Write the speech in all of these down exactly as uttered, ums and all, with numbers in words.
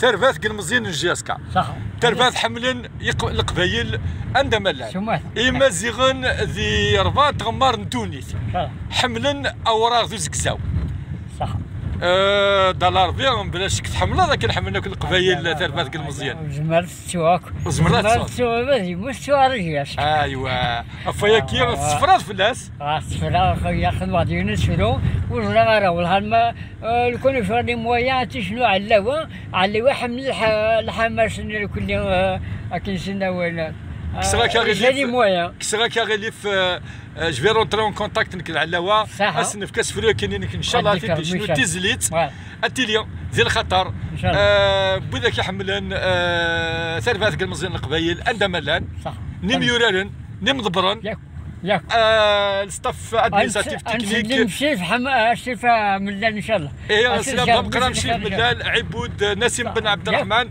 Tarbaɛt n yilmeẓyen n J S K. Sax. Tarbaɛt ḥemmlen iq-, Leqbayel anda ma llan. Sumat. Imaziɣen di rebɛa tɣemmar n ddunit. Sax. Ḥemmlen awraɣ d uzegzaw. Sax. Eh, Dda Larbi, bla ccek tḥemmleḍ akken ḥemmlen akk Leqbayel tarbaɛt n yilmeẓyen. Zemret tettu akk. Zemret tettu. Zemret tettu, ma d yemmut tettu ara ǧǧiɣ. Aywa. Ɣef wayagi, ah, tessefraḍ fell-as? Ah, tessefraɣ, yaxen waḥd yiwen usefru, ur ẓriɣ ara, wellah ma, eh, lukan ufiɣ les moyens, ad ticnu Ɛellawa, Ɛellawa ḥemmel lḥ-, lḥamas-nni irkelli, eh, akken s-nnawen, eh, kkseɣ-ak aɣilif, les moyens. Kkseɣ-ak aɣilif, eh, eh, je vais rentrer en contact nekk d Ɛellawa, saḥa, ad s-nefk asefru akken-inek, ncallah, ad ticnu tizlit. Ad tili di lxaṭer, ncallah, eh, n widak iḥemmlen, eh, tarbaɛt n yilmeẓyen n Leqbayel, anda ma llan, sax, n imyuraren, n imḍebbren, yak, yak, eh, le staff administratif, technique. Ad nsellem Cif Ḥam-, eh, Cif, eh, Mellal, ncallah. Eh, ad nsellem Cif Mellal, Ɛibud, eh, Nasim Ben Ɛebderreḥman,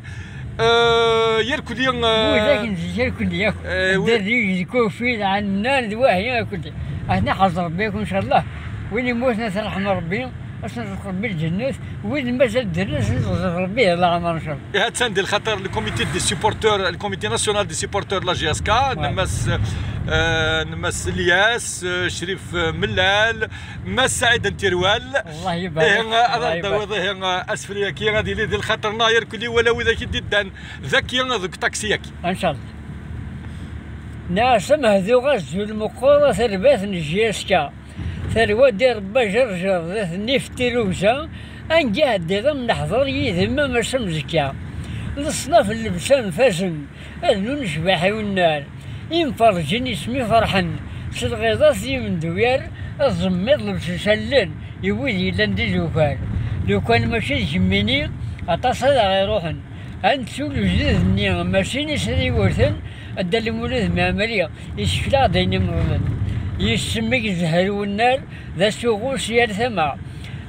eh, yerkuli, eh, widak n zik yerkuli, yak. Eh, wi- Dderrig, d Kufi, d Ɛennan, d wahi, yerkuli. Aten iḥrez Rebbi, ncallah. Win yemmuten, ad t-yerḥem Rebbi. Ad sen-tqebbil lǧennet, wid mazal ddren, ad sen-tɣezzef Rebbi di leɛmer, ncallah. Ihi, attan di lxaṭer le comité des supporters, le comité national des supporters de la J S K, ouais, n Mass, eh, n Mass Lyas, eh, Crif, eh, Mellal, Mass Saɛid n Tirwal. Allah ibarak. Ihi, ad aɣ-d-tawiḍ, ihi, asefru-agi, ad yili di lxaṭer-nneɣ yerkuli, wala widak i d-iddan daki deg uṭaksi-agi. Ncallah. Nniɣ-as amehdu azul meqqur a tarbaɛt n J S K. Tarwa d irebba jerjer, d at nnif tirrugza, anga iɛeddi d amneḥḍer yid-m a Mass Amzekka. Leṣnaf n llebsa nfazen, rnu necbaḥ i unnar. Imferrǧen isem iferḥen, s lɣiḍa s yimenduyar, aẓemmiḍ lebses allen, i wid yellan d izukar. Lukan mačči d kemmini, aṭas ad aɣ-iruḥen. Ad nettu lejdud-nni, mačči n isriwurten, a Dda Lmulud Mɛemmri, isekla-aɣ-d ayen imeḍlen. Yes-m i yezher wennar, d asuɣu si yal tama.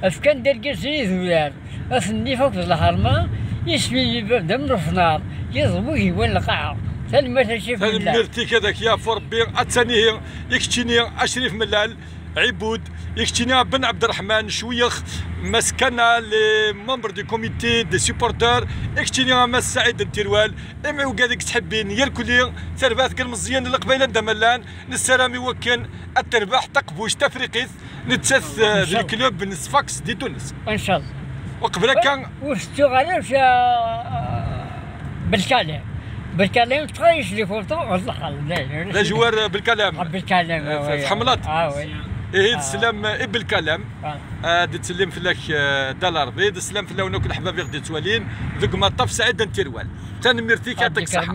Fkan-d argaz d idurar, at nnif akked lḥerma, isem-im ibab d amnufnar, yiḍ n ugiwan lqaɛa. Tanemmirt a Cif Mellal. Tanemmirt-ik ad ak-yaɛfu Rebbi, attan ihi, i keččini a Crif Mellal. Ɛibud, i keččini a Ben Ɛebderreḥman, cwiyex, Mass Kana, les membres du comité des supporters, i keččini a Mass Saɛid n Tirwal, imi ugad i yettḥebbin, yerkuli, tarbaɛt n yilmeẓyen n Leqbayel anda ma llan, nessaram i wakken ad terbeḥ taqbuct tafriqit, nettat, eh, d lklub n Sfax di Tunes. Ncallah. Uqbel akka. Ur tettuɣ ara belkalam. Belkalam tqayes di kultur, d ajwar belkalam. Ah, belkalam, eh, ah, oui. Tḥemmleḍ? Ah, oui. Ihi, ah, d sslam i belkalam. Ah. Ah, d ttsellim fell-ak, eh, Dda Larbi, d sslam fell-awen akk leḥbab i ɣ-d-yettwalin deg umaṭṭaf Saɛid n Tirwal. Tanemmirt-ik, yɛṭik ṣṣeḥḥa.